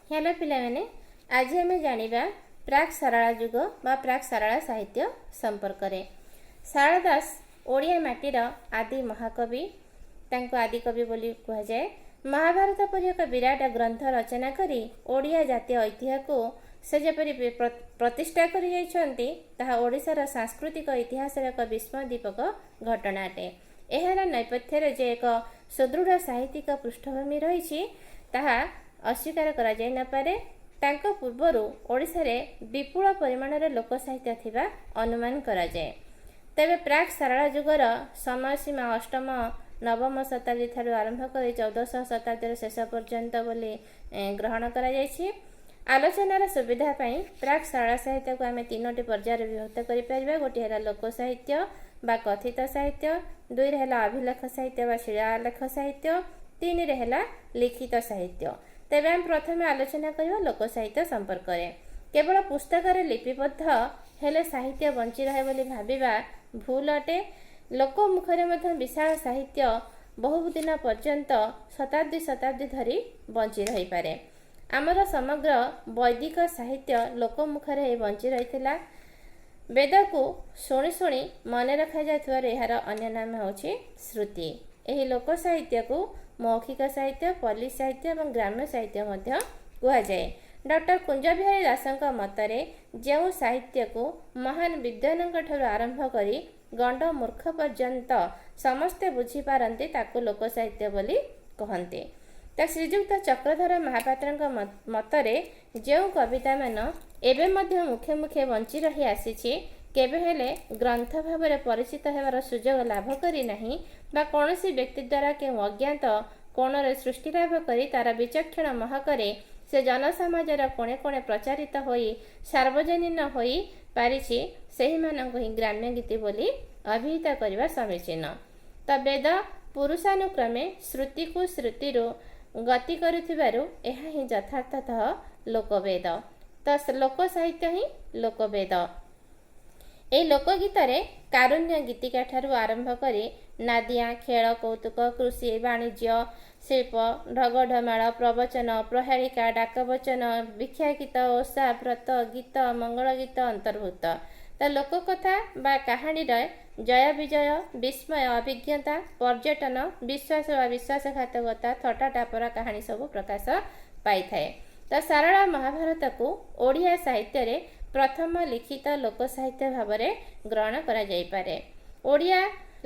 Hello ପିଲାମାନେ, ଆଜି ଆମେ ଜାଣିବା ପ୍ରାକ୍ ସାରଳା ଯୁଗ ବା ପ୍ରାକ୍ ସାରଳା ସାହିତ୍ୟ ସମ୍ପର୍କରେ। ସାରଳା ଦାସ ଓଡ଼ିଆ ମାଟିର ଆଦି ମହାକବି। ତାଙ୍କୁ ଆଦିକବି ବୋଲି କୁହାଯାଏ। ମହାଭାରତ ପରି ଏକ ବିରାଟ ଗ୍ରନ୍ଥ ରଚନା କରି ଓଡ଼ିଆ ଜାତୀୟ ଐତିହ୍ୟକୁ ସେ ଯେପରି ପ୍ରତିଷ୍ଠା କରିଯାଇଛନ୍ତି, ତାହା ଓଡ଼ିଶାର ସାଂସ୍କୃତିକ ଇତିହାସର ଏକ ବିସ୍ମୟଦୀପକ ଘଟଣା ଅଟେ। ଏହାର ନେପଥ୍ୟରେ ଯେ ଏକ ସୁଦୃଢ଼ ସାହିତ୍ୟିକ ପୃଷ୍ଠଭୂମି ରହିଛି, ତାହା ଅସ୍ୱୀକାର କରାଯାଇ ନପାରେ। ତାଙ୍କ ପୂର୍ବରୁ ଓଡ଼ିଶାରେ ବିପୁଳ ପରିମାଣର ଲୋକ ସାହିତ୍ୟ ଥିବା ଅନୁମାନ କରାଯାଏ। ତେବେ ପ୍ରାକ୍ ସାରଳା ଯୁଗର ସମୟସୀମା ଅଷ୍ଟମ ନବମ ଶତାବ୍ଦୀ ଠାରୁ ଆରମ୍ଭ କରି 1400 ଶତାବ୍ଦୀର ଶେଷ ପର୍ଯ୍ୟନ୍ତ ବୋଲି ଗ୍ରହଣ କରାଯାଇଛି। ଆଲୋଚନାର ସୁବିଧା ପାଇଁ ପ୍ରାକ୍ ସାରଳା ସାହିତ୍ୟକୁ ଆମେ ତିନୋଟି ପର୍ଯ୍ୟାୟରେ ବିଭକ୍ତ କରିପାରିବା। ଗୋଟିଏ ହେଲା ଲୋକ ସାହିତ୍ୟ ବା କଥିତ ସାହିତ୍ୟ, ଦୁଇରେ ହେଲା ଅଭିଲେଖ ସାହିତ୍ୟ ବା ଶିଳାଲେଖ ସାହିତ୍ୟ, ତିନିରେ ହେଲା ଲିଖିତ ସାହିତ୍ୟ। ତେବେ ଆମେ ପ୍ରଥମେ ଆଲୋଚନା କରିବା ଲୋକ ସାହିତ୍ୟ ସମ୍ପର୍କରେ। କେବଳ ପୁସ୍ତକରେ ଲିପିବଦ୍ଧ ହେଲେ ସାହିତ୍ୟ ବଞ୍ଚି ରହେ ବୋଲି ଭାବିବା ଭୁଲ ଅଟେ। ଲୋକ ମୁଖରେ ମଧ୍ୟ ବିଶାଳ ସାହିତ୍ୟ ବହୁ ଦିନ ପର୍ଯ୍ୟନ୍ତ, ଶତାବ୍ଦୀ ଶତାବ୍ଦୀ ଧରି ବଞ୍ଚି ରହିପାରେ। ଆମର ସମଗ୍ର ବୈଦିକ ସାହିତ୍ୟ ଲୋକମୁଖରେ ହିଁ ବଞ୍ଚି ରହିଥିଲା। ବେଦକୁ ଶୁଣି ଶୁଣି ମନେ ରଖାଯାଉଥିବାରୁ ଏହାର ଅନ୍ୟ ନାମ ହେଉଛି ଶ୍ରୁତି। ଏହି ଲୋକ ସାହିତ୍ୟକୁ ମୌଖିକ ସାହିତ୍ୟ, ପଲ୍ଲୀ ସାହିତ୍ୟ ଏବଂ ଗ୍ରାମ୍ୟ ସାହିତ୍ୟ ମଧ୍ୟ କୁହାଯାଏ। ଡକ୍ଟର କୁଞ୍ଜବିହାରୀ ଦାସଙ୍କ ମତରେ ଯେଉଁ ସାହିତ୍ୟକୁ ମହାନ ବିଦ୍ୱାନଙ୍କ ଠାରୁ ଆରମ୍ଭ କରି ଗଣ୍ଡ ମୂର୍ଖ ପର୍ଯ୍ୟନ୍ତ ସମସ୍ତେ ବୁଝିପାରନ୍ତି, ତାକୁ ଲୋକ ସାହିତ୍ୟ ବୋଲି କହନ୍ତି। ତ ଶ୍ରୀଯୁକ୍ତ ଚକ୍ରଧର ମହାପାତ୍ରଙ୍କ ମତରେ ଯେଉଁ କବିତାମାନ ଏବେ ମଧ୍ୟ ମୁଖେ ମୁଖେ ବଞ୍ଚି ରହି ଆସିଛି, କେବେ ହେଲେ ଗ୍ରନ୍ଥ ଭାବରେ ପରିଚିତ ହେବାର ସୁଯୋଗ ଲାଭ କରିନାହିଁ ବା କୌଣସି ବ୍ୟକ୍ତି ଦ୍ୱାରା କେଉଁ ଅଜ୍ଞାତ କୋଣରେ ସୃଷ୍ଟି ଲାଭ କରି ତାର ବିଚକ୍ଷଣ ମହକରେ ସେ ଜନସମାଜର କୋଣେ କୋଣେ ପ୍ରଚାରିତ ହୋଇ ସାର୍ବଜନୀନ ହୋଇ ପାରିଛି, ସେହିମାନଙ୍କୁ ହିଁ ଗ୍ରାମ୍ୟ ଗୀତି ବୋଲି ଅଭିହିତ କରିବା ସମୀଚୀନ। ତ ବେଦ ପୁରୁଷାନୁକ୍ରମେ ଶ୍ରୁତିକୁ ଶ୍ରୁତିରୁ ଗତି କରୁଥିବାରୁ ଏହା ହିଁ ଯଥାର୍ଥତଃ ଲୋକବେଦ। ତ ଲୋକ ସାହିତ୍ୟ ହିଁ ଲୋକବେଦ। ଏହି ଲୋକଗୀତରେ କାରୁଣ୍ୟ ଗୀତିକା ଠାରୁ ଆରମ୍ଭ କରି ନାଦିଆ, ଖେଳ କୌତୁକ, କୃଷି, ବାଣିଜ୍ୟ, ଶିଳ୍ପ, ଢଗଢମାଳ, ପ୍ରବଚନ, ପ୍ରହେଳିକା, ଡାକବଚନ, ଭିକ୍ଷାଗୀତ, ଓଷା, ବ୍ରତ ଗୀତ, ମଙ୍ଗଳ ଗୀତ ଅନ୍ତର୍ଭୁକ୍ତ। ତ ଲୋକକଥା ବା କାହାଣୀର ଜୟ ବିଜୟ, ବିସ୍ମୟ, ଅଭିଜ୍ଞତା, ପର୍ଯ୍ୟଟନ, ବିଶ୍ୱାସ ବା ବିଶ୍ୱାସଘାତକତା, ଥଟ୍ଟା ଟାପରା କାହାଣୀ ସବୁ ପ୍ରକାଶ ପାଇଥାଏ। ତ ସାରଳା ମହାଭାରତକୁ ଓଡ଼ିଆ ସାହିତ୍ୟରେ ପ୍ରଥମ ଲିଖିତ ଲୋକ ସାହିତ୍ୟ ଭାବରେ ଗ୍ରହଣ କରାଯାଇପାରେ। ଓଡ଼ିଆ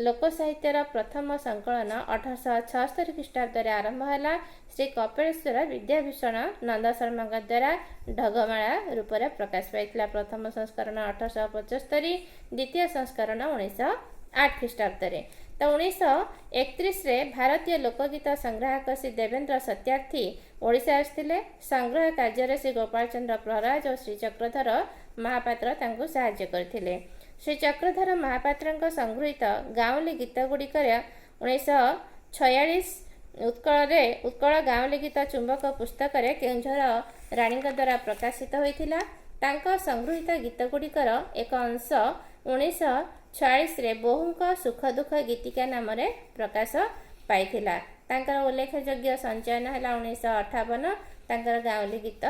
ଲୋକ ସାହିତ୍ୟର ପ୍ରଥମ ସଂକଳନ 1876 ଖ୍ରୀଷ୍ଟାବ୍ଦରେ ଆରମ୍ଭ ହେଲା। ଶ୍ରୀ କପିଳେଶ୍ୱର ବିଦ୍ୟାଭୂଷଣ ନନ୍ଦ ଶର୍ମାଙ୍କ ଦ୍ୱାରା ଢଗମାଳା ରୂପରେ ପ୍ରକାଶ ପାଇଥିଲା ପ୍ରଥମ ସଂସ୍କରଣ 1875, ଦ୍ୱିତୀୟ ସଂସ୍କରଣ 1908 ଖ୍ରୀଷ୍ଟାବ୍ଦରେ। ତ 1931ରେ ଭାରତୀୟ ଲୋକଗୀତ ସଂଗ୍ରାହକ ଶ୍ରୀ ଦେବେନ୍ଦ୍ର ସତ୍ୟାର୍ଥୀ ଓଡ଼ିଶା ଆସିଥିଲେ। ସଂଗ୍ରହ କାର୍ଯ୍ୟରେ ଶ୍ରୀ ଗୋପାଳ ଚନ୍ଦ୍ର ପ୍ରହରାଜ ଓ ଶ୍ରୀ ଚକ୍ରଧର ମହାପାତ୍ର ତାଙ୍କୁ ସାହାଯ୍ୟ କରିଥିଲେ। ଶ୍ରୀ ଚକ୍ରଧର ମହାପାତ୍ରଙ୍କ ସଂଗୃହୀତ ଗାଉଁଲି ଗୀତ ଗୁଡ଼ିକରେ 1946 ଉତ୍କଳରେ ଉତ୍କଳ ଗାଉଁଲି ଗୀତ ଚୁମ୍ବକ ପୁସ୍ତକରେ କେଉଁଝର ରାଣୀଙ୍କ ଦ୍ୱାରା ପ୍ରକାଶିତ ହୋଇଥିଲା। ତାଙ୍କ ସଂଗୃହୀତ ଗୀତ ଗୁଡ଼ିକର ଏକ ଅଂଶ 1946ରେ ବୋହୂଙ୍କ ସୁଖ ଦୁଃଖ ଗୀତିକା ନାମରେ ପ୍ରକାଶ ପାଇଥିଲା। ତାଙ୍କର ଉଲ୍ଲେଖଯୋଗ୍ୟ ସଞ୍ଚୟନ ହେଲା 1958 ତାଙ୍କର ଗାଉଁଲି ଗୀତ।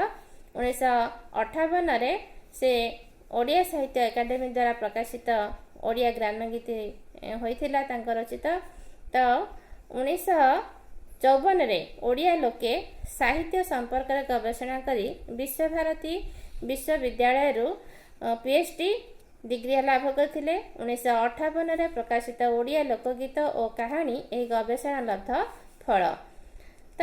1958ରେ ସେ ଓଡ଼ିଆ ସାହିତ୍ୟ ଏକାଡେମୀ ଦ୍ୱାରା ପ୍ରକାଶିତ ଓଡ଼ିଆ ଗ୍ରାମ୍ୟ ଗୀତି ହୋଇଥିଲା ତାଙ୍କ ରଚିତ। ତ 1954ରେ ଓଡ଼ିଆ ଲୋକେ ସାହିତ୍ୟ ସମ୍ପର୍କରେ ଗବେଷଣା କରି ବିଶ୍ୱଭାରତୀ ବିଶ୍ୱବିଦ୍ୟାଳୟରୁ ପିଏଚ୍ ଡି ଡିଗ୍ରୀ ଲାଭ କରିଥିଲେ। 1958ରେ ପ୍ରକାଶିତ ଓଡ଼ିଆ ଲୋକଗୀତ ଓ କାହାଣୀ ଏହି ଗବେଷଣା ଲବ୍ଧ ଫଳ। ତ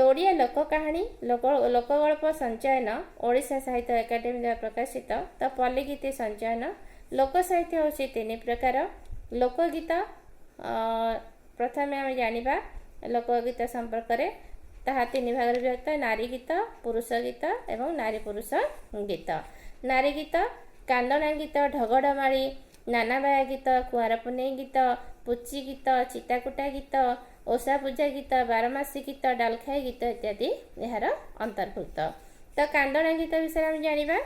ଓଡ଼ିଆ ଲୋକ କାହାଣୀ, ଲୋକଗଳ୍ପ ସଞ୍ଚୟନ ଓଡ଼ିଶା ସାହିତ୍ୟ ଏକାଡେମୀ ଦ୍ୱାରା ପ୍ରକାଶିତ। ତ ପଲ୍ଲୀଗୀତି ସଞ୍ଚୟନ। ଲୋକ ସାହିତ୍ୟ ହେଉଛି ତିନି ପ୍ରକାର। ଲୋକଗୀତ ପ୍ରଥମେ ଆମେ ଜାଣିବା ଲୋକଗୀତ ସମ୍ପର୍କରେ। ତାହା ତିନି ଭାଗରେ ବିଭକ୍ତ: ନାରୀ ଗୀତ, ପୁରୁଷ ଗୀତ ଏବଂ ନାରୀ ପୁରୁଷ ଗୀତ। ନାରୀ ଗୀତ: କାନ୍ଦଣା ଗୀତ, ଢଗଢ଼ମାଳି, ନାନାବାୟା ଗୀତ, କୁଆଁର ପୁନେଇ ଗୀତ, ପୁଚି ଗୀତ, ଚିତାକୁଟା ଗୀତ, ଓଷା ପୂଜା ଗୀତ, ବାରମାସୀ ଗୀତ, ଡାଲଖାଇ ଗୀତ ଇତ୍ୟାଦି ଏହାର ଅନ୍ତର୍ଭୁକ୍ତ। ତ କାନ୍ଦଣା ଗୀତ ବିଷୟରେ ଆମେ ଜାଣିବା।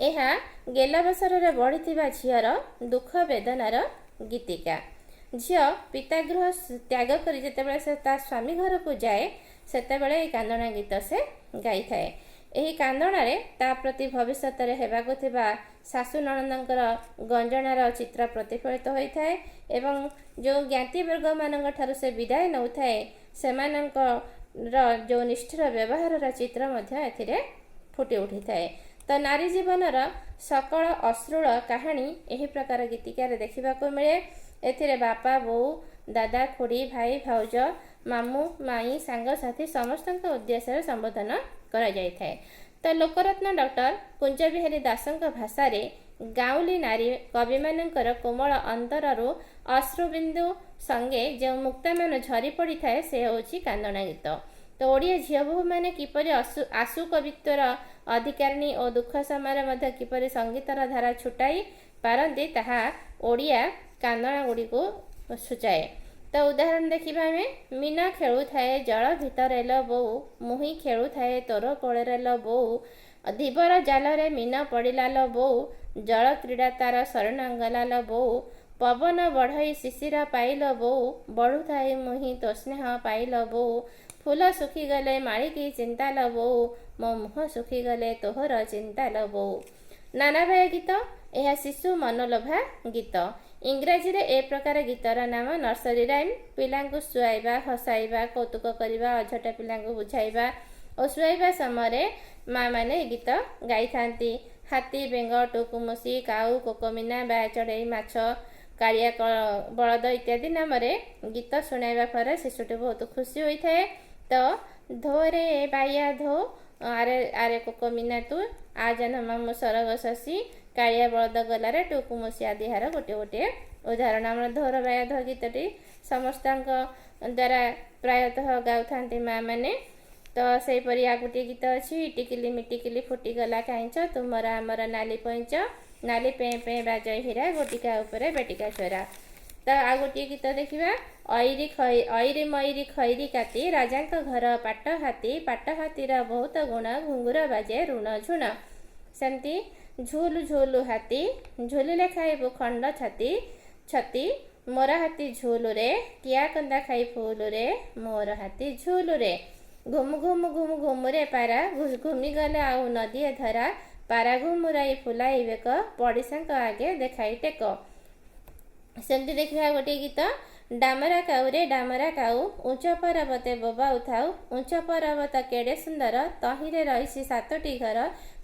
ଏହା ଗେଲାବସରରେ ବଢ଼ିଥିବା ଝିଅର ଦୁଃଖ ବେଦନାର ଗୀତିକା। ଝିଅ ପିତାଗୃହ ତ୍ୟାଗ କରି ଯେତେବେଳେ ସେ ତା ସ୍ୱାମୀ ଘରକୁ ଯାଏ, ସେତେବେଳେ ଏହି କାନ୍ଦଣା ଗୀତ ସେ ଗାଇଥାଏ। ଏହି କାନ୍ଦଣାରେ ତା ପ୍ରତି ଭବିଷ୍ୟତରେ ହେବାକୁ ଥିବା ଶାଶୁ ନଣନ୍ଦଙ୍କର ଗଞ୍ଜଣାର ଚିତ୍ର ପ୍ରତିଫଳିତ ହୋଇଥାଏ ଏବଂ ଯେଉଁ ଜ୍ଞାତିବର୍ଗମାନଙ୍କ ଠାରୁ ସେ ବିଦାୟ ନେଉଥାଏ, ସେମାନଙ୍କର ଯେଉଁ ନିଷ୍ଠୁର ବ୍ୟବହାରର ଚିତ୍ର ମଧ୍ୟ ଏଥିରେ ଫୁଟି ଉଠିଥାଏ। ତ ନାରୀ ଜୀବନର ସକଳ ଅଶ୍ରୁଳ କାହାଣୀ ଏହି ପ୍ରକାର ଗୀତିକାରେ ଦେଖିବାକୁ ମିଳେ। ଏଥିରେ ବାପା, ବୋଉ, ଦାଦା, ଖୁଡ଼ି, ଭାଇ, ଭାଉଜ, ମାମୁଁ, ମାଇଁ, ସାଙ୍ଗସାଥି ସମସ୍ତଙ୍କ ଉଦ୍ଦେଶ୍ୟରେ ସମ୍ବୋଧନ କରାଯାଇଥାଏ। ତ ଲୋକରତ୍ନ ଡକ୍ଟର କୁଞ୍ଜବିହାରୀ ଦାସଙ୍କ ଭାଷାରେ ଗାଉଁଲି ନାରୀ କବିମାନଙ୍କର କୋମଳ ଅନ୍ତରରୁ ଅଶ୍ରୁବିନ୍ଦୁ ସଙ୍ଗେ ଯେଉଁ ମୁକ୍ତାମାନ ଝରି ପଡ଼ିଥାଏ, ସେ ହେଉଛି କାନ୍ଦଣା ଗୀତ। ତ ଓଡ଼ିଆ ଝିଅ ବୋହୂମାନେ କିପରି ଆଶୁ କବିତ୍ୱର ଅଧିକାରିଣୀ ଓ ଦୁଃଖ ସମୟରେ ମଧ୍ୟ କିପରି ସଙ୍ଗୀତର ଧାରା ଛୁଟାଇ ପାରନ୍ତି, ତାହା ଓଡ଼ିଆ କାନ୍ଦଣା ଗୁଡ଼ିକୁ ସୂଚାଏ। ତ ଉଦାହରଣ ଦେଖିବା ଆମେ। ମୀନ ଖେଳୁଥାଏ ଜଳ ଭିତରେ ଲୋ ବୋଉ, ମୁହିଁ ଖେଳୁଥାଏ ତୋର କୋଳରେ ଲୋ ବୋଉ। ଧୀବର ଜାଲରେ ମୀନ ପଡ଼ିଲା ଲୋ ବୋଉ, ଜଳ କ୍ରୀଡ଼ା ତାର ଶରଣ ଗଲା ଲୋ ବୋଉ। ପବନ ବଢ଼ଇ ଶିଶିର ପାଇଲ ବୋଉ, ବଢ଼ୁଥାଏ ମୁହିଁ ତୋ ସ୍ନେହ ପାଇଲ ବୋଉ। ଫୁଲ ଶୁଖିଗଲେ ମାଳିକି ଚିନ୍ତା ଲୋ ବୋଉ, ମୋ ମୁହଁ ଶୁଖିଗଲେ ତୋହର ଚିନ୍ତା ଲୋ ବୋଉ। ନାନାବାୟା ଗୀତ, ଏହା ଶିଶୁ ମନୋଲୋଭା ଗୀତ। ଇଂରାଜୀରେ ଏ ପ୍ରକାର ଗୀତର ନାମ ନର୍ସରୀ ରାଇମ୍। ପିଲାଙ୍କୁ ଶୁଆଇବା, ହସାଇବା, କୌତୁକ କରିବା, ଅଝଟ ପିଲାଙ୍କୁ ବୁଝାଇବା ଓ ଶୁଆଇବା ସମୟରେ ମା ମାନେ ଏ ଗୀତ ଗାଇଥାନ୍ତି। ହାତୀ, ବେଙ୍ଗ, ଟୁକୁମୁସି, କାଉ, କୋକମିନା, ବାୟା ଚଢ଼େଇ, ମାଛ, କାଳିଆ ବଳଦ ଇତ୍ୟାଦି ନାମରେ ଗୀତ ଶୁଣାଇବା ଫଳରେ ଶିଶୁଟି ବହୁତ ଖୁସି ହୋଇଥାଏ। ତ ଧୋରେ ବାଇଆ ଧୋ, ଆରେ ଆରେ କୋକମିନା, ତୁ ଆ ଜହ୍ନ ମାମୁଁ ସରଗ ଶଶୀ, କାଳିଆ ବଳଦ ଗଲାରେ, ଟୁକୁମୁସି ଆଦି ଏହାର ଗୋଟିଏ ଗୋଟିଏ ଉଦାହରଣ। ଆମର ଧୋର ବାୟା ଧୋ ଗୀତଟି ସମସ୍ତଙ୍କ ଦ୍ୱାରା ପ୍ରାୟତଃ ଗାଉଥାନ୍ତି ମା ମାନେ। ତ ସେହିପରି ଆଉ ଗୋଟିଏ ଗୀତ ଅଛି, ଇଟିକିଲି ମିଟିକିଲି ଫୁଟିଗଲା କାଇଁଚ, ତୁମର ଆମର ନାଲି ପଇଁଚ, ନାଲି ପେଁ ପେଁ ବାଜଇ ହୀରା, ଗୋଟିକା ଉପରେ ବେଟିକା ଚୋରା। ତ ଆଉ ଗୋଟିଏ ଗୀତ ଦେଖିବା। ଐରି ଖଇ ଐରି ମଇରି ଖଇରି କାତି, ରାଜାଙ୍କ ଘର ପାଟ ହାତୀ, ପାଟ ହାତୀର ବହୁତ ଗୁଣ, ଘୁଙ୍ଗୁର ବାଜେ ରୁଣ ଝୁଣ। ସେମିତି ଝୁଲୁ ଝୁଲୁ ହାତୀ, ଝୁଲିଲେ ଖାଇବୁ ଖଣ୍ଡ ଛାତି ଛତି, ମୋର ହାତୀ ଝୁଲୁରେ, କିଆ କନ୍ଦା ଖାଇ ଫୁଲୁରେ, ମୋର ହାତୀ ଝୁଲୁରେ। ଘୁମୁ ଘୁମୁ ଘୁମୁ ଘୁମୁରେ ପାରା, ଘୁମିଗଲେ ଆଉ ନଦୀଏ ଧରା, ପାରା ଘୁମୁରାଇ ଫୁଲାଇ ବେକ, ପଡ଼ିଶାଙ୍କ ଆଗେ ଦେଖାଇ ଟେକ। ସେମିତି ଦେଖିବା ଗୋଟିଏ ଗୀତ। ଡାମରା କାଉରେ ଡାମରା କାଉ, ଉଞ୍ଚ ପର୍ବତେ ବୋବାଉଥାଉ, ଉଞ୍ଚ ପର୍ବତ କେଡ଼େ ସୁନ୍ଦର, ତହିଁରେ ରହିଛି ସାତୋଟି ଘର,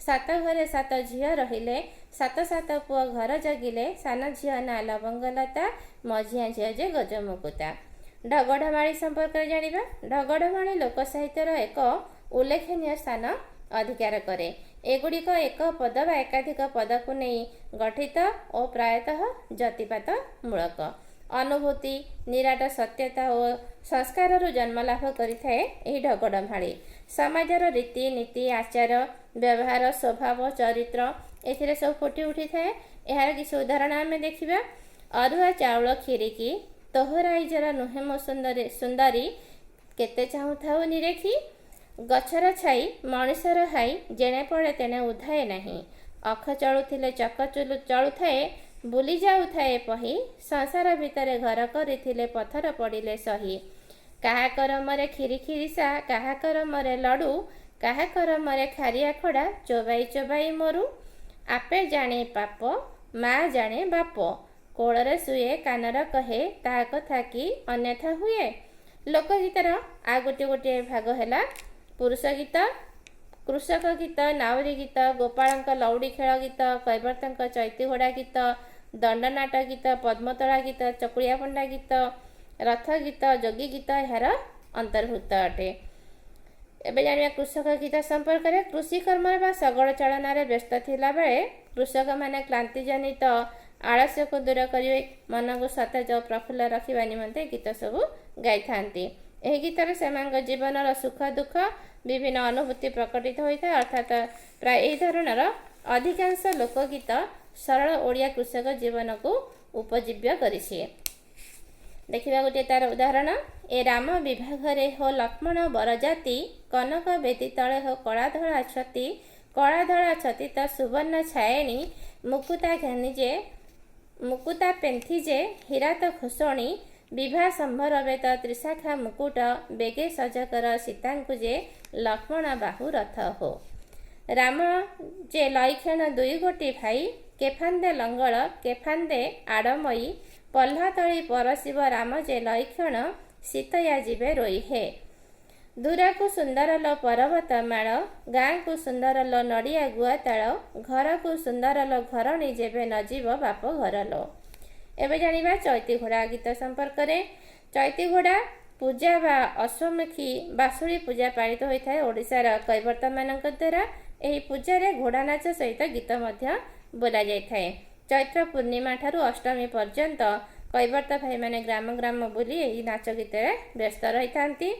ସାତ ଘରେ ସାତ ଝିଅ ରହିଲେ, ସାତ ସାତ ପୁଅ ଘର ଜଗିଲେ, ସାନ ଝିଅ ନାଁ ଲବଙ୍ଗଲତା, ମଝିଆ ଝିଅ ଯେ ଗଜମୁକୁତା। ଢଗଢ଼ମାଳି ସମ୍ପର୍କରେ ଜାଣିବା। ଢଗଢ଼ମାଳି ଲୋକ ସାହିତ୍ୟର ଏକ ଉଲ୍ଲେଖନୀୟ ସ୍ଥାନ ଅଧିକାର କରେ। ଏଗୁଡ଼ିକ ଏକ ପଦ ବା ଏକାଧିକ ପଦକୁ ନେଇ ଗଠିତ ଓ ପ୍ରାୟତଃ ଯତିପାତ ମୂଳକ। ଅନୁଭୂତି, ନିରାଟ ସତ୍ୟତା ଓ ସଂସ୍କାରରୁ ଜନ୍ମ ଲାଭ କରିଥାଏ ଏହି ଢଗଢ଼ମାଳି। ସମାଜର ରୀତି ନୀତି, ଆଚାର ବ୍ୟବହାର, ସ୍ୱଭାବ ଚରିତ୍ର ଏଥିରେ ସବୁ ଫୁଟି ଉଠିଥାଏ। ଏହାର କିଛି ଉଦାହରଣ ଆମେ ଦେଖିବା। ଅରୁଆ ଚାଉଳ ଖିରିକି, ତୋହରାଇଜର ନୁହେଁ ମୋ ସୁନ୍ଦରୀ, ସୁନ୍ଦରୀ କେତେ ଚାହୁଁଥାଉ ନିରେଖି। ଗଛର ଛାଇ ମଣିଷର ହାଇ, ଯେଣେ ପଡ଼େ ତେଣେ ଉଧାଏ ନାହିଁ। ଅଖ ଚଳୁଥିଲେ ଚକ ଚଳୁଥାଏ, ବୁଲି ଯାଉଥାଏ ପହି, ସଂସାର ଭିତରେ ଘର କରିଥିଲେ ପଥର ପଡ଼ିଲେ ସହି। କାହା କରମରେ ଖିରି ଖିରିସା, କାହା କରମରେ ଲଡ଼ୁ, କାହା କରମରେ ଖାରିଆ ଖଡ଼ା, ଚୋବାଇ ଚୋବାଇ ମରୁ। ଆପେ ଜାଣେ ପାପ, ମା ଜାଣେ ବାପ, କୋଳରେ ଶୁଏ କାନର କହେ, ତା କଥା କି ଅନ୍ୟଥା ହୁଏ। ଲୋକଗୀତର ଆଉ ଗୋଟିଏ ଗୋଟିଏ ଭାଗ ହେଲା ପୁରୁଷ ଗୀତ, କୃଷକ ଗୀତ, ନାଉରୀ ଗୀତ, ଗୋପାଳଙ୍କ ଲଉଡ଼ି ଖେଳ ଗୀତ, କୈବର୍ତ୍ତଙ୍କ ଚୈତି ଘୋଡ଼ା ଗୀତ, ଦଣ୍ଡନାଟ ଗୀତ, ପଦ୍ମତୋଳା ଗୀତ, ଚକୁଳିଆ ପଣ୍ଡା ଗୀତ, ରଥ ଗୀତ, ଯୋଗୀ ଗୀତ ଏହାର ଅନ୍ତର୍ଭୁକ୍ତ ଅଟେ। ଏବେ ଜାଣିବା କୃଷକ ଗୀତ ସମ୍ପର୍କରେ। କୃଷି କର୍ମରେ ବା ଶଗଡ଼ ଚାଳନାରେ ବ୍ୟସ୍ତ ଥିଲାବେଳେ କୃଷକମାନେ କ୍ଳାନ୍ତିଜନିତ ଆଳସ୍ୟକୁ ଦୂର କରି ମନକୁ ସତେଜ ଓ ପ୍ରଫୁଲ୍ଲ ରଖିବା ନିମନ୍ତେ ଗୀତ ସବୁ ଗାଇଥାନ୍ତି। ଏହି ଗୀତରେ ସେମାନଙ୍କ ଜୀବନର ସୁଖ ଦୁଃଖ ବିଭିନ୍ନ ଅନୁଭୂତି ପ୍ରକଟିତ ହୋଇଥାଏ। ଅର୍ଥାତ ପ୍ରାୟ ଏହି ଧରଣର ଅଧିକାଂଶ ଲୋକଗୀତ ସରଳ ଓଡ଼ିଆ କୃଷକ ଜୀବନକୁ ଉପଜୀବ୍ୟ କରିଛି। ଦେଖିବା ଗୋଟିଏ ତାର ଉଦାହରଣ। ଏ ରାମ ବିଭାଘରେ ହୋ ଲକ୍ଷ୍ମଣ ବରଜାତି, କନକ ବେଦୀ ତଳେ ହୋ କଳା ଧଳା ଛତି, କଳା ଧଳା ଛତି ତ ସୁବର୍ଣ୍ଣ ଛାଏଣି, ମୁକୁତା ଘେନି ଯେ ମୁକୁତା ପେନ୍ଥି ଯେ ହୀରା ତ ଖୋସଣି, ବିଭା ସମ୍ଭରବେତ ତ୍ରିଶାଖା ମୁକୁଟ ବେଗେ ସଜକର ସୀତାଙ୍କୁ ଯେ ଲକ୍ଷ୍ମଣ ବାହୁ ରଥ ହୋ। ରାମ ଯେ ଲଇକ୍ଷଣ ଦୁଇ ଗୋଟି ଭାଇ, କେଫାନ୍ଦେ ଲଙ୍ଗଳ କେଫାନ୍ଦେ ଆଡ଼ମଇ, ପହ୍ଲା ତଳି ପରଶିବ ରାମ ଯେ ଲଇକ୍ଷଣ ସୀତୟା ଯିବେ ରୋଇ ହେ। ଦୂରକୁ ସୁନ୍ଦର ଲୋ ପର୍ବତ ମାଳ, ଗାଁକୁ ସୁନ୍ଦର ଲୋ ନଡ଼ିଆ ଗୁଆ ତାଳ, ଘରକୁ ସୁନ୍ଦର ଲୋ ଘରଣୀ ଯେବେ ନ ଯିବ ବାପ ଘର ଲୋ। ଏବେ ଜାଣିବା ଚୈତି ଘୋଡ଼ା ଗୀତ ସମ୍ପର୍କରେ। ଚୈତି ଘୋଡ଼ା ପୂଜା ବା ଅଶ୍ୱମୁଖୀ ବାସୁଳୀ ପୂଜା ପାଳିତ ହୋଇଥାଏ ଓଡ଼ିଶାର କୈବର୍ତ୍ତମାନଙ୍କ ଦ୍ୱାରା। ଏହି ପୂଜାରେ ଘୋଡ଼ା ନାଚ ସହିତ ଗୀତ ମଧ୍ୟ ବୋଲାଯାଇଥାଏ। ଚୈତ୍ର ପୂର୍ଣ୍ଣିମା ଠାରୁ ଅଷ୍ଟମୀ ପର୍ଯ୍ୟନ୍ତ କୈବର୍ତ୍ତ ଭାଇମାନେ ଗ୍ରାମ ଗ୍ରାମ ବୁଲି ଏହି ନାଚ ଗୀତରେ ବ୍ୟସ୍ତ ରହିଥାନ୍ତି।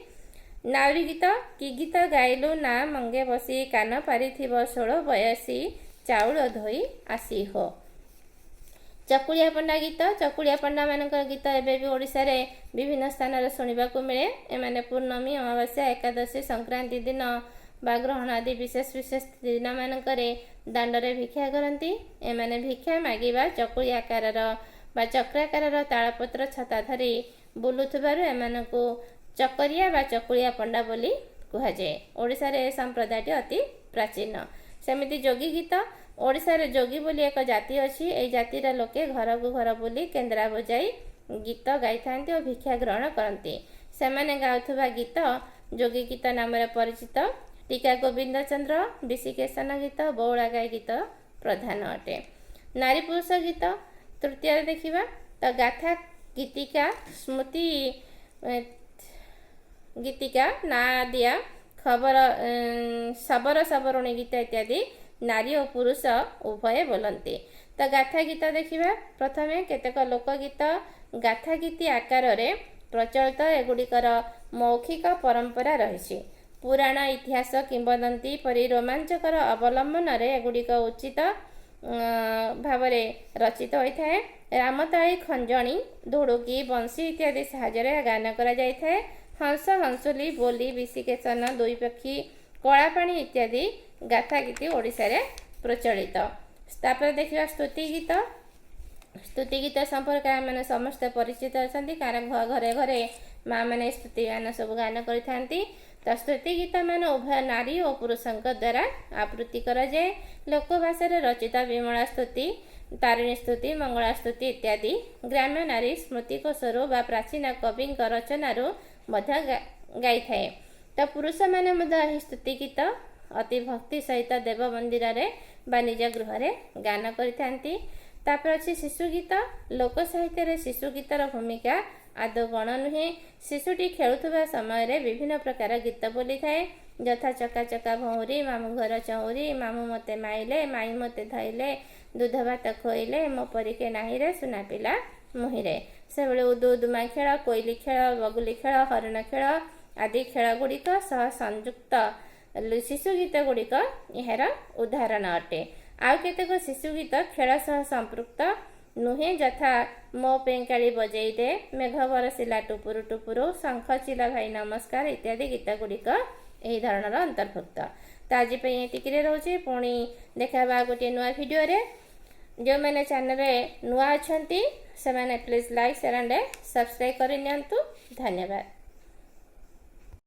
ନାଉରୀ ଗୀତ, କି ଗୀତ ଗାଇଲୁ ନା ମଙ୍ଗେ ବସି, କାନ ପାରିଥିବ ଷୋଳ ବୟସୀ, ଚାଉଳ ଧୋଇ ଆସି ହୋ। ଚକୁଳିଆ ପଣ୍ଡା ଗୀତ, ଚକୁଳିଆ ପଣ୍ଡାମାନଙ୍କର ଗୀତ ଏବେ ବି ଓଡ଼ିଶାରେ ବିଭିନ୍ନ ସ୍ଥାନରେ ଶୁଣିବାକୁ ମିଳେ। ଏମାନେ ପୂର୍ଣ୍ଣମୀ, ଅମାବାସ୍ୟା, ଏକାଦଶୀ, ସଂକ୍ରାନ୍ତି ଦିନ ବା ଗ୍ରହଣ ଆଦି ବିଶେଷ ବିଶେଷ ଦିନମାନଙ୍କରେ ଦାଣ୍ଡରେ ଭିକ୍ଷା କରନ୍ତି। ଏମାନେ ଭିକ୍ଷା ମାଗିବା ଚକୁଳି ଆକାରର ବା ଚକ୍ରାକାରର ତାଳପତ୍ର ଛତା ଧରି ବୁଲୁଥିବାରୁ ଏମାନଙ୍କୁ ଚକରିଆ ବା ଚକୁଳିଆ ପଣ୍ଡା ବୋଲି କୁହାଯାଏ। ଓଡ଼ିଶାରେ ଏ ସମ୍ପ୍ରଦାୟଟି ଅତି ପ୍ରାଚୀନ। ସେମିତି ଯୋଗୀ ଗୀତ, ଓଡ଼ିଶାରେ ଯୋଗୀ ବୋଲି ଏକ ଜାତି ଅଛି। ଏହି ଜାତିର ଲୋକେ ଘରକୁ ଘର ବୁଲି କେନ୍ଦ୍ରା ବଜାଇ ଗୀତ ଗାଇଥାନ୍ତି ଓ ଭିକ୍ଷା ଗ୍ରହଣ କରନ୍ତି। ସେମାନେ ଗାଉଥିବା ଗୀତ ଯୋଗୀ ଗୀତ ନାମରେ ପରିଚିତ। ଟୀକା ଗୋବିନ୍ଦ ଚନ୍ଦ୍ର, ବିଶିକେଶନ ଗୀତ, ବଉଳା ଗାଈ ଗୀତ ପ୍ରଧାନ ଅଟେ। ନାରୀ ପୁରୁଷ ଗୀତ ତୃତୀୟରେ ଦେଖିବା ତ ଗାଥା ଗୀତିକା, ସ୍ମୃତି ଗୀତିକା, ନାଁ ଦିଆ ଖବର, ଶବର ସବରୁଣୀ ଗୀତ ଇତ୍ୟାଦି ନାରୀ ଓ ପୁରୁଷ ଉଭୟେ ବୋଲନ୍ତି। ତ ଗାଥା ଗୀତ ଦେଖିବା ପ୍ରଥମେ। କେତେକ ଲୋକଗୀତ ଗାଥା ଗୀତି ଆକାରରେ ପ୍ରଚଳିତ। ଏଗୁଡ଼ିକର ମୌଖିକ ପରମ୍ପରା ରହିଛି। ପୁରାଣ, ଇତିହାସ, କିମ୍ବଦନ୍ତୀ ପରି ରୋମାଞ୍ଚକର ଅବଲମ୍ବନରେ ଏଗୁଡ଼ିକ ଉଚିତ ଭାବରେ ରଚିତ ହୋଇଥାଏ। ରାମତାଳି, ଖଞ୍ଜଣି, ଧୁଡ଼ୁକି, ବଂଶୀ ଇତ୍ୟାଦି ସାହାଯ୍ୟରେ ଗାନ କରାଯାଇଥାଏ। ହଂସ ହଂସୁଲି, ବୋଲି, ବିଶିକେଶନ, ଦୁଇ ପକ୍ଷୀ, କଳାପାଣି ଇତ୍ୟାଦି ଗାଥା ଗୀତି ଓଡ଼ିଶାରେ ପ୍ରଚଳିତ। ତାପରେ ଦେଖିବା ସ୍ତୁତି ଗୀତ। ସ୍ତୁତି ଗୀତ ସମ୍ପର୍କରେ ଆମେମାନେ ସମସ୍ତେ ପରିଚିତ ଅଛନ୍ତି, କାରଣ ଘରେ ଘରେ ମା ମାନେ ସ୍ତୁତି ଗାନ ସବୁ ଗାନ କରିଥାନ୍ତି। ତ ସ୍ତୁତି ଗୀତ ମାନ ଉଭୟ ନାରୀ ଓ ପୁରୁଷଙ୍କ ଦ୍ୱାରା ଆବୃତ୍ତି କରାଯାଏ। ଲୋକଭାଷାରେ ରଚିତ ବିମଳା ସ୍ତୁତି, ତାରିଣୀ ସ୍ତୁତି, ମଙ୍ଗଳା ସ୍ତୁତି ଇତ୍ୟାଦି ଗ୍ରାମ୍ୟ ନାରୀ ସ୍ମୃତିକୋଷରୁ ବା ପ୍ରାଚୀନ କବିଙ୍କ ରଚନାରୁ ମଧ୍ୟ ଗାଇଥାଏ। ତ ପୁରୁଷମାନେ ମଧ୍ୟ ଏହି ସ୍ତୁତି ଗୀତ ଅତି ଭକ୍ତି ସହିତ ଦେବ ମନ୍ଦିରରେ ବା ନିଜ ଗୃହରେ ଗାନ କରିଥାନ୍ତି। ତାପରେ ଅଛି ଶିଶୁ ଗୀତ। ଲୋକ ସାହିତ୍ୟରେ ଶିଶୁ ଗୀତର ଭୂମିକା ଆଦୌ ଗଣ ନୁହେଁ। ଶିଶୁଟି ଖେଳୁଥିବା ସମୟରେ ବିଭିନ୍ନ ପ୍ରକାର ଗୀତ ବୋଲିଥାଏ, ଯଥା ଚକା ଚକା ଭଉଁରୀ, ମାମୁଁ ଘର ଚଉଁରୀ, ମାମୁଁ ମୋତେ ମାଇଲେ, ମାଇଁ ମୋତେ ଧଇଲେ, ଦୁଧ ଭାତ ଖୋଇଲେ, ମୋ ପରିକେ ନାହିଁରେ ସୁନା ପିଲା ମୁହିଁରେ। ସେଭଳି ଉଦୁ ଉଦୁମା ଖେଳ, କୋଇଲି ଖେଳ, ବଗୁଲି ଖେଳ, ହରିଣ ଖେଳ ଆଦି ଖେଳ ଗୁଡ଼ିକ ସହ ସଂଯୁକ୍ତ ଶିଶୁ ଗୀତ ଗୁଡ଼ିକ ଏହାର ଉଦାହରଣ ଅଟେ। ଆଉ କେତେକ ଶିଶୁ ଗୀତ ଖେଳ ସହ ସମ୍ପୃକ୍ତ ନୁହେଁ, ଯଥା ମୋ ପେଁକାଳି ବଜେଇ ଦେ, ମେଘ ବରସିଲା ଟୁପୁରୁ ଟୁପୁରୁ, ଶଙ୍ଖ ଚିଲ ଭାଇ ନମସ୍କାର ଇତ୍ୟାଦି ଗୀତ ଗୁଡ଼ିକ ଏହି ଧରଣର ଅନ୍ତର୍ଭୁକ୍ତ। ତ ଆଜି ପାଇଁ ଏତିକିରେ ରହୁଛି। ପୁଣି ଦେଖା ହେବା ଗୋଟିଏ ନୂଆ ଭିଡ଼ିଓରେ। ଯେଉଁମାନେ ଚ୍ୟାନେଲରେ ନୂଆ ଅଛନ୍ତି, ସେମାନେ please like, share and subscribe କରିନିଅନ୍ତୁ। ଧନ୍ୟବାଦ।